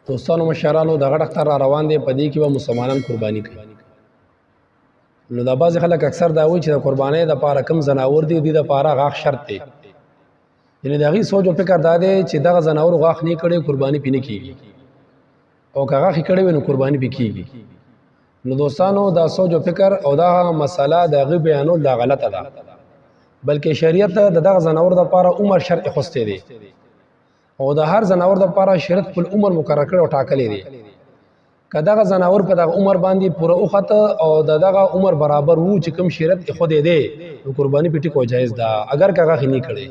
دوستانو مشرانو د غټ اختر را روان دی، په دې کې به مسلمانان قرباني کوي. نو دا بعضې خلک اکثر دا وایي چې د قربانۍ دپاره کوم ځناور دی، دې دپاره غاښ شرط دی. یعنې د هغې سوچ او فکر دا دی چې دغه ځناور غاښ نه کړي قرباني پې نه کېږي، او که غاښ یې کړی وي نو قرباني پې کېږي. نو دوستانو دا سوچ او فکر او دا مسله د هغې بیانول دا غلطه ده، بلکې شریعت د دغه ځناور دپاره عمر شرط اخیستی دی، او د هر ځناور دپاره شریعت خپل عمر مقرر کړی او ټاکلی دی. که دغه ځناور په دغه عمر باندې پوره وخته او د دغه عمر برابر وو چې کوم شریعت ایښودی دی، نو قرباني پې ټیک او جایز ده، اګر که غاښ یې نه کړی.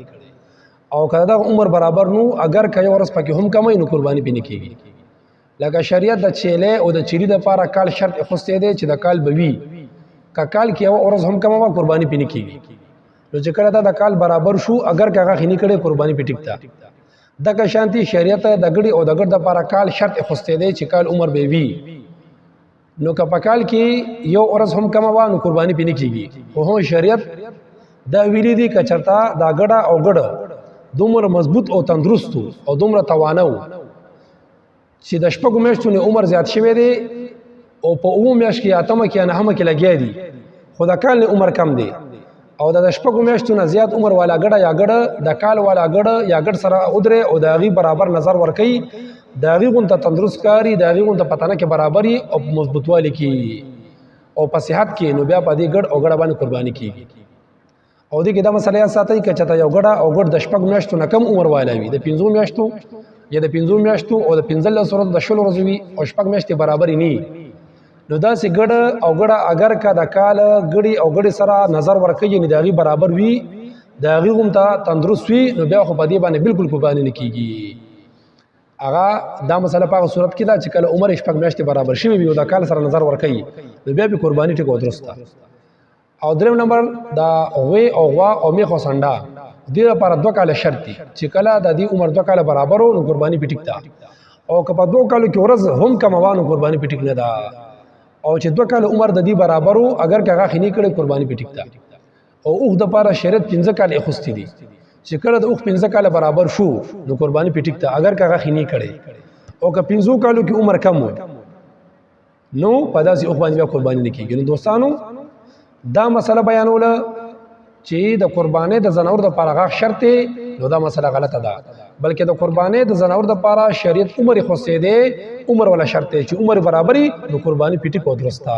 او که دغه عمر برابر نو، اګر که یو ورځ پکې هم کموي، نو قرباني پې نه کېږي. لکه شریعت د چیلې او د چیلي دپاره کال شرط ایښوستی دی چې د کال به وي، که کال کې یوه ورځ هم کمه وه قرباني پې نه کېږي. نو چې کله دا د کال برابر شو، اګر که غاښ یې نه کړی قرباني پې ټیک ده. دغه شانتي شریعت د ګړي او د ګړ د پاره کال شرط خوسته دی چې کال عمر به وي، نو که په کال کې یو ورځ هم کمه وه نو قرباني پې نه کېږي. خو هم شریعت دا ویلي دي که چېرته دا ګډه او ګډه دومره مضبوط او تندرست او دومره توانه وو چې د شپږو میاشتو نه عمر زیات شوی دی او په اوو میاشت کې اتمه کې نهمه کې لګیا دي، خو د کال نه عمر کم دی، او د شپږو میاشتو نه زیات عمر والا ګډه یا ګډه د کال والا ګډه یا ګډ سره ودرې او د هغې برابر نظر ورکوي، د هغې غونته تندرست ښکاري، د هغې غونته په تنه کې برابري او په مضبوطوالي کې او په صحت کې، نو بیا په دې ګډ او ګډه باندې قرباني کېږي. او دې کې دا مسله یاد ساتئ که چېرته یو ګډه او ګډ د شپږ میاشتو نه کم عمر والا وي، د پنځو میاشتو یا د پنځو میاشتو او د 15 ورځو د 20 ورځو وي او شپږ میاشتې برابرې نه، نو داسې ګډه او ګډه اګر که د کال ګړي او ګړي سره نظر ورکوي، یعنې د هغې برابر وي، د هغې غونته تندرست وي، نو بیا خو په دې باندې بالکل قرباني نه کېږي. هغه دا مسله په هغه صورت کې ده چې کله عمر شپږ میاشتې برابر شوي وي او د کال سره نظر ورکوي، نو بیا پې قرباني ټیک او درست ده. او دریم نمبر دا غوی او غوا او میخ او سنډا، دې لپاره 2 کاله شرط دي چې کله د دې عمر 2 کاله برابرو نو قرباني پې ټیک ده، او که په 2 کالو کې ورځ هم کمه وه نو قرباني پې ټیک نه ده. او چې 2 کاله عمر د دې برابرو اګر که غاښ یې نه کړی قرباني پې ټیک ده. او اوښ دپاره شریعت 5 کاله اخیستي دي چې کله د اوښ 5 کاله برابر شو نو قرباني پې ټیک ده، اګر که غاښ یې نه کړی. او که 5 کالو کې عمر کم و نو په داسې اوښ باندې بیا قرباني نه کېږي. نو دوستانو دا مسله بیانوله چې د قربانۍ د ځناور دپاره غاښ شرط دی، نو دا مسله غلطه ده، بلکې د قربانۍ د ځناور دپاره شریعت عمر یې خوستی دی، عمر والا شرط دی چې عمر برابري نو قرباني پې ټیک او درسته.